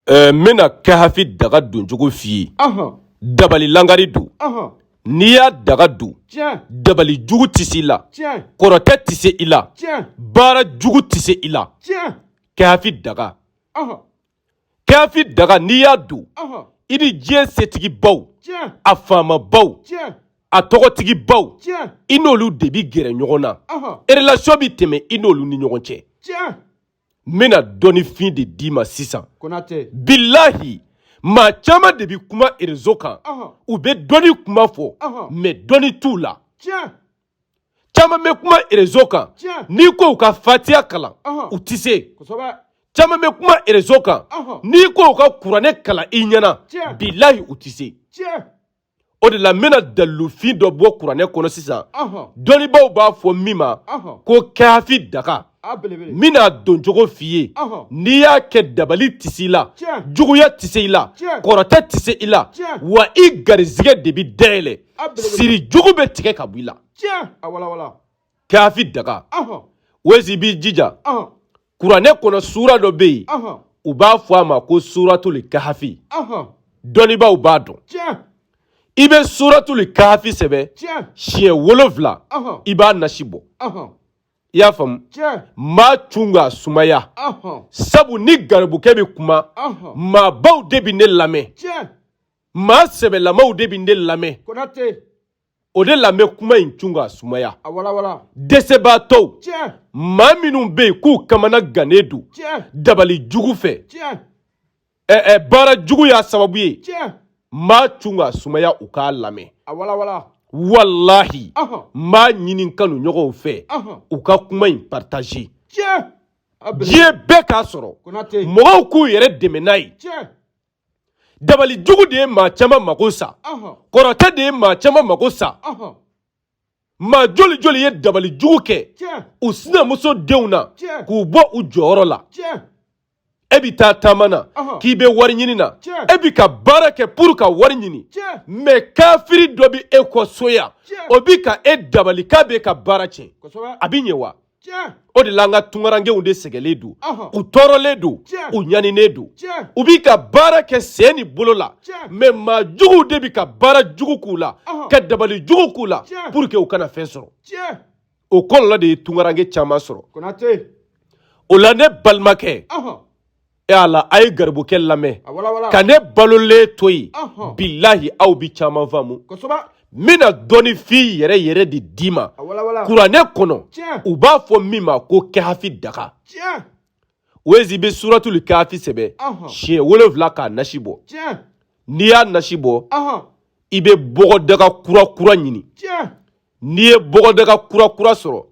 N bɛna kahafi daga doncogo f'i ye. Dabali langari don. N'i y'a daga don, dabali jugu tɛ se i la, kɔrɔtɛ tɛ se i la, baara jugu tɛ se i la. Kahafi daga, kahafi daga, n'i y'a don, i ni diɲɛ setigibaw, a faamabaw, a tɔgɔtigibaw, i n'olu de bɛ gɛrɛ ɲɔgɔn na. Relation bɛ tɛmɛ i n'olu ni ɲɔgɔn cɛ. N bɛna dɔnnifin de d'i ma sisan. Bilahi, maa caman de bɛ kuma réseau kan, u bɛ dɔnni kuma fɔ, mais dɔnni t'u la. Caman bɛ kuma réseau kan, n'i ko u ka fatiya kalan, u tɛ se. Caman bɛ kuma réseau kan, n'i ko u ka kuranɛ kalan i ɲɛna, bilahi, u tɛ se. O de la, n bɛna dalilufin dɔ bɔ kuranɛ kɔnɔ sisan, dɔnnibaaw b'a fɔ min ma ko kahafi daga. N bɛna doncogo f'i ye. N'i y'a kɛ, dabali tɛ se i la, juguya tɛ se i la, kɔrɔtɛ tɛ se i la, wa i garizigɛ de bɛ dayɛlɛ, siri jugu bɛ tigɛ ka bɔ i la. Kahafi daga, wezi b'i jija. Kuranɛ kɔnɔ, sura dɔ bɛ yen, u b'a fɔ a ma ko suratuli kahafi. Dɔnnibaaw b'a dɔn. I bɛ suratuli kahafi sɛbɛn siɲɛ 7, i b'a nasi bɔ. I y'a faamu? N b'a cun k'a sumaya, sabu ni garibukɛ bɛ kuma, maabaw de bɛ ne lamɛn, maa sɛbɛlamaw de bɛ ne lamɛn. O de la n bɛ kuma in cun k'a sumaya. Dɛsɛbaatɔw, maa minnu bɛ yen k'u kamana gannen don dabali jugu fɛ, baara jugu y'a sababu ye, n b'a cun k'a sumaya, u k'a lamɛn. Walahi, n b'a ɲini n kanuɲɔgɔnw fɛ, u ka kuma in partager, diɲɛ bɛɛ k'a sɔrɔ, mɔgɔw k'u yɛrɛ dɛmɛ n'a ye. Dabali jugu de ye maa caman mako sa, kɔrɔtɛ de ye maa caman mako sa. Maa joli joli ye dabali jugu kɛ u sinamuso denw na k'u bɔ u jɔyɔrɔ la? E bɛ taa taama na k'i bɛ wari ɲini na, e bɛ ka baara kɛ pour ka wari ɲini, mais kafiri dɔ bɛ e kɔ so yan, o bɛ ka e dabali k'a bɛ ka baara tiɲɛ. A bɛ ɲɛ wa? O de la, an ka tunkarankew de sɛgɛlen don, u tɔɔrɔlen don, u ɲaninen don. U bɛ ka baara kɛ sen ni bolo la, mais maa juguw de bɛ ka baara jugu k'u la, ka dabali jugu k'u la pour que u kana fɛn sɔrɔ. O kɔlɔlɔ de ye tunkaranke caman sɔrɔ. O la, ne balimakɛ, e ala, a ye garibukɛ lamɛn ka ne balolen to yen. Bilahi, aw bi caman faamu. N bɛna dɔnnifin yɛrɛ yɛrɛ de d'i ma kuranɛ kɔnɔ, u b'a fɔ min ma ko kahafi daga. Wezi bɛ suratuli kahafi sɛbɛn siɲɛ 7 k'a nasi bɔ. N'i y'a nasi bɔ, i bɛ bɔgɔdaga kura kura ɲini. N'i ye bɔgɔdaga kura kura sɔrɔ,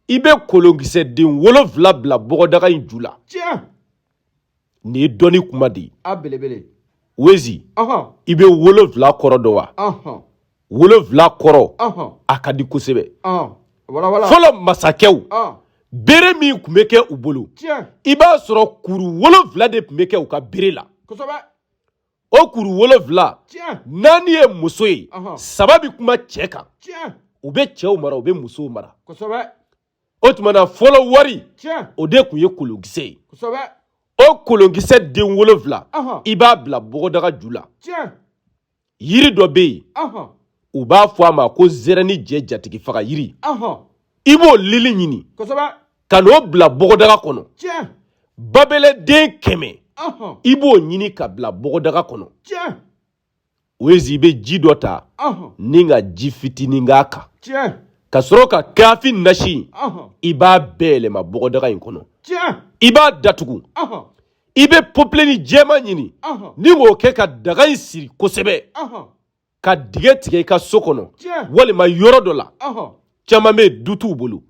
i bɛ kolonkisɛ den 7 bila bɔgɔdaga in ju la. Nin ye dɔnni kuma de ye. Wezi, i bɛ 7 kɔrɔ dɔn wa? 7 kɔrɔ a ka di kosɛbɛ. Fɔlɔ masakɛw, bere min tun bɛ kɛ u bolo, i b'a sɔrɔ kuru 7 de tun bɛ kɛ u ka bere la. O kuru 7, 4 ye muso ye, 3 bɛ kuma cɛ kan. U bɛ cɛw mara, u bɛ musow mara. O tuma na, fɔlɔ wari, o de tun ye kolonkisɛ ye. O kolonkisɛ den 7, i b'a bila bɔgɔdaga ju la. Yiri dɔ bɛ yen, u b'a fɔ a ma ko zɛrɛni jɛ jatigi faga yiri. I b'o lili ɲini ka n'o bila bɔgɔdaga kɔnɔ. Babɛlɛden 100, i b'o ɲini ka bila bɔgɔdaga kɔnɔ. Wezi, i bɛ ji dɔ ta ni ka ji fitinin k'a kan, ka sɔrɔ ka kafi nasi, i b'a bɛɛ yɛlɛma bɔgɔdaga in kɔnɔ, i b'a datugu. I bɛ popileni jɛman ɲini ni k'o kɛ ka daga in siri kosɛbɛ, ka dingɛ tigɛ i ka so kɔnɔ walima yɔrɔ dɔ la. Caman bɛ yen, du t'u bolo,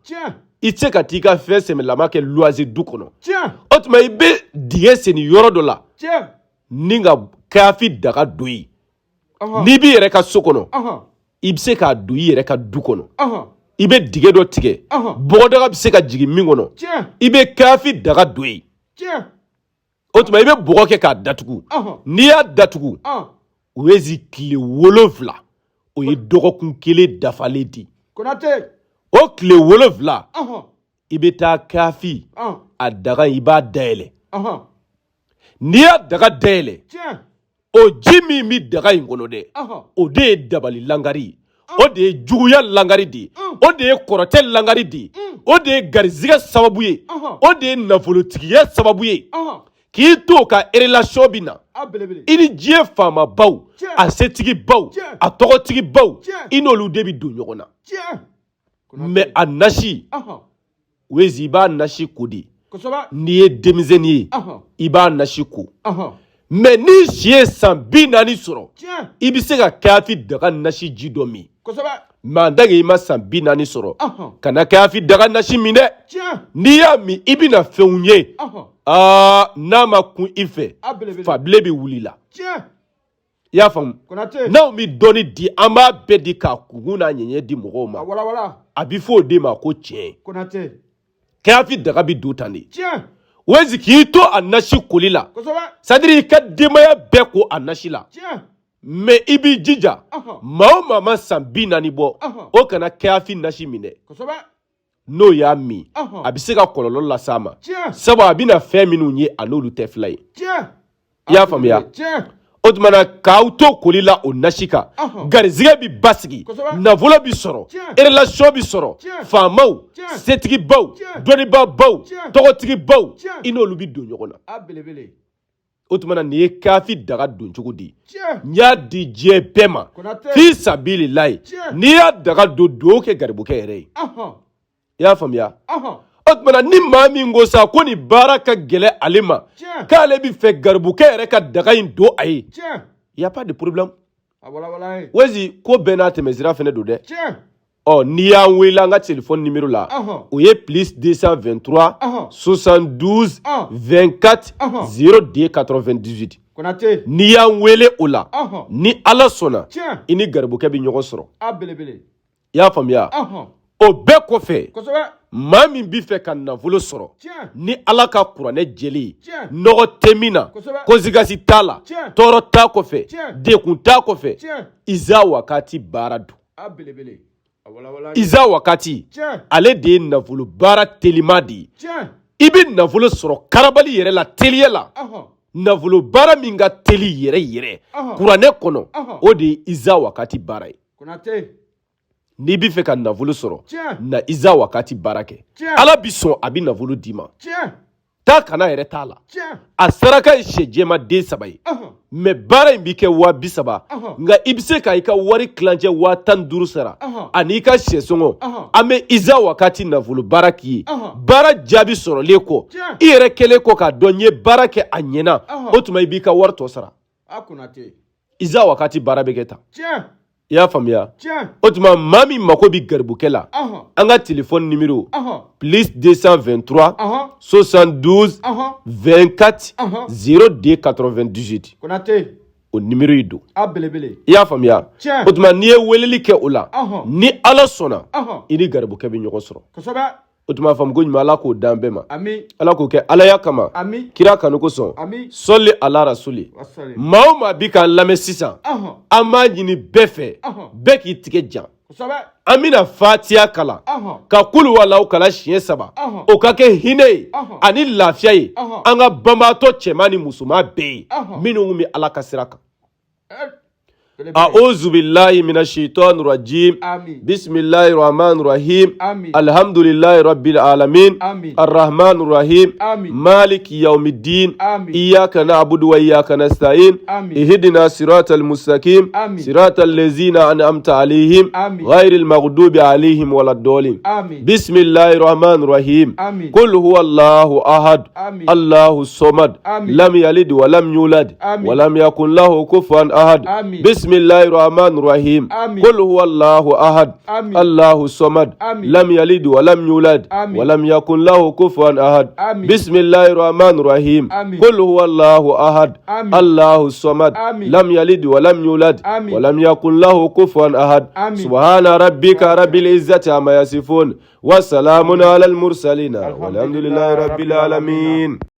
i tɛ se ka t'i ka fɛn sɛmɛlama kɛ luwanse du kɔnɔ. O tuma, i bɛ dingɛ senni yɔrɔ dɔ la ni ka kafi daga don yen. N'i b'i yɛrɛ ka so kɔnɔ, i bɛ se k'a don i yɛrɛ ka du kɔnɔ. I bɛ dingɛ dɔ tigɛ, bɔgɔdaga bɛ se ka jigin min kɔnɔ, i bɛ kafi daga don yen. O tuma, i bɛ bɔgɔ kɛ k'a datugu. N'i y'a datugu, wezi, tile 7, o ye dɔgɔkun kelen dafalen di. O tile 7, i bɛ taa kafi a daga, i b'a dayɛlɛ. N'i y'a daga dayɛlɛ, o ji min bɛ daga in kɔnɔ dɛ, o de ye dabali langari ye, o de ye juguya langari de ye, o de ye kɔrɔtɛ langari de ye, o de ye garizigɛ sababu ye, o de ye nafolotigiya sababu ye. K'i to o ka relation bɛ na i ni diɲɛ faamabaw, a setigibaw, a tɔgɔtigibaw, i n'olu de bɛ don ɲɔgɔn na. Mais a nasi wezi, i b'a nasi ko de. N'i ye denmisɛnnin ye, i b'a nasi ko. Mais n'i si ye san 40 sɔrɔ, i bɛ se ka kafi daga nasi ji dɔ min. Mais en tant que i ma san 40 sɔrɔ, kana kafi daga nasi min dɛ. N'i y'a min, i bɛna fɛnw ye. Aa, n'a ma kun i fɛ, fabilen bɛ wuli la. I y'a faamu? N'anw bɛ dɔnni di, an b'a bɛɛ di k'a kunkun n'a ɲɛɲɛ di mɔgɔw ma. A bɛ fɔ o de ma ko tiɲɛ. Kafi daga bɛ don tan de. Wezi, k'i to a nasi koli la, c'est-à-dire i ka denbaya bɛɛ ko a nasi la. Mais i b'i jija, maa o maa ma san 40 bɔ, o kana kafi nasi min dɛ. N'o y'a min, a bɛ se ka kɔlɔlɔ las'a ma, sabu a bɛna fɛn minnu ye, a n'olu tɛ fila ye. I y'a faamuya? O tuma na, k'aw to koli la o nasi kan, garizigɛ bɛ basigi, nafolo bɛ sɔrɔ, relation bɛ sɔrɔ, faamaw, setigibaw, dɔnnibaabaw, tɔgɔtigibaw, i n'olu bɛ don ɲɔgɔn na. O tuma na, nin ye kafi daga don cogo di. N y'a di diɲɛ bɛɛ ma fi sabililayi. N'i y'a daga don, dugawu kɛ garibukɛ yɛrɛ ye. I y'a faamuya? O tuma na, ni maa min ko sa ko nin baara ka gɛlɛn ale ma, k'ale bɛ fɛ garibukɛ yɛrɛ ka daga in don a ye, y a pas de problème. Wezi, ko bɛɛ n'a tɛmɛsira fɛnɛ don dɛ. Ɔ, n'i y'an wele an ka téléphone numéro la, o ye plus 223 72 24 02 98. N'i y'an wele o la, ni Ala sɔnna, i ni garibukɛ bɛ ɲɔgɔn sɔrɔ. I y'a faamuya? O bɛɛ kɔfɛ, maa min bɛ fɛ ka nafolo sɔrɔ ni Ala ka kuranɛ jɛlen ye, nɔgɔ tɛ min na, conséquence t'a la, tɔɔrɔ t'a kɔfɛ, degun t'a kɔfɛ, iza wakati baara don. Iza wakati, ale de ye nafolo baara telima de ye. I bɛ nafolo sɔrɔ karabali yɛrɛ la, teliya la. Nafolo baara min ka teli yɛrɛ yɛrɛ kuranɛ kɔnɔ, o de ye iza wakati baara ye. N'i bɛ fɛ ka nafolo sɔrɔ, na iza wakati baara kɛ. Ala bi sɔn, a bɛ nafolo d'i ma. Taa kana yɛrɛ t'a la. A saraka ye sɛ jɛma den 3 ye. Mais baara in bɛ kɛ 30 000, nka i bɛ se ka i ka wari tilancɛ 15 000 sara ani i ka sɛ sɔngɔ. An bɛ iza wakati nafolo baara k'i ye. Baara jaabi sɔrɔlen kɔ, i yɛrɛ kɛlen kɔ k'a dɔn n ye baara kɛ, a ɲɛna, o tuma i b'i ka wari tɔ sara. Iza wakati baara bɛ kɛ tan. I y'a faamuya? O tuma, maa min mako bɛ garibukɛ la, an ka téléphone numéro plus 223 72 24 02 98, o numéro in don. I y'a faamuya? O tuma, n'i ye weleli kɛ o la, ni Ala sɔnna, i ni garibukɛ bɛ ɲɔgɔn sɔrɔ. O tuma, faamuko ɲuman, Ala k'o d'an bɛɛ ma. Ala k'o kɛ alaya kama, kira kanu kosɔn. Sɔli ala rasuli. Maa o maa bi k'an lamɛn sisan, an b'a ɲini bɛɛ fɛ, bɛɛ k'i tigɛ jan. An bɛna fatiya kalan ka kulu walaw kalan siɲɛ 3, o ka kɛ hinɛ ye ani lafiya ye an ka banbaatɔ cɛman ni musoman bɛɛ ye minnu bɛ Ala ka sira kan. أعوذ بالله من الشيطان الرجيم. بسم الله الرحمن الرحيم. الحمد لله رب العالمين. الرحمن الرحيم. مالك يوم الدين. إياك نعبد وإياك نستعين. اهدنا صراط المستقيم. صراط الذين أنعمت عليهم. غير المغضوب عليهم ولا الضالين. بسم الله الرحمن الرحيم. قل هو الله أحد. الله الصمد. لم يلد ولم يولد. ولم يكن له كفوا أحد. بسم الله الرحمن الرحيم. قل هو الله أحد. الله الصمد. لم يلد ولم يولد. ولم يكن له كفوا أحد. بسم الله الرحمن الرحيم. قل هو الله أحد. الله الصمد. لم يلد ولم يولد. ولم يكن له كفوا أحد. سبحان ربك رب العزة عما يصفون وسلام على المرسلين والحمد لله رب العالمين.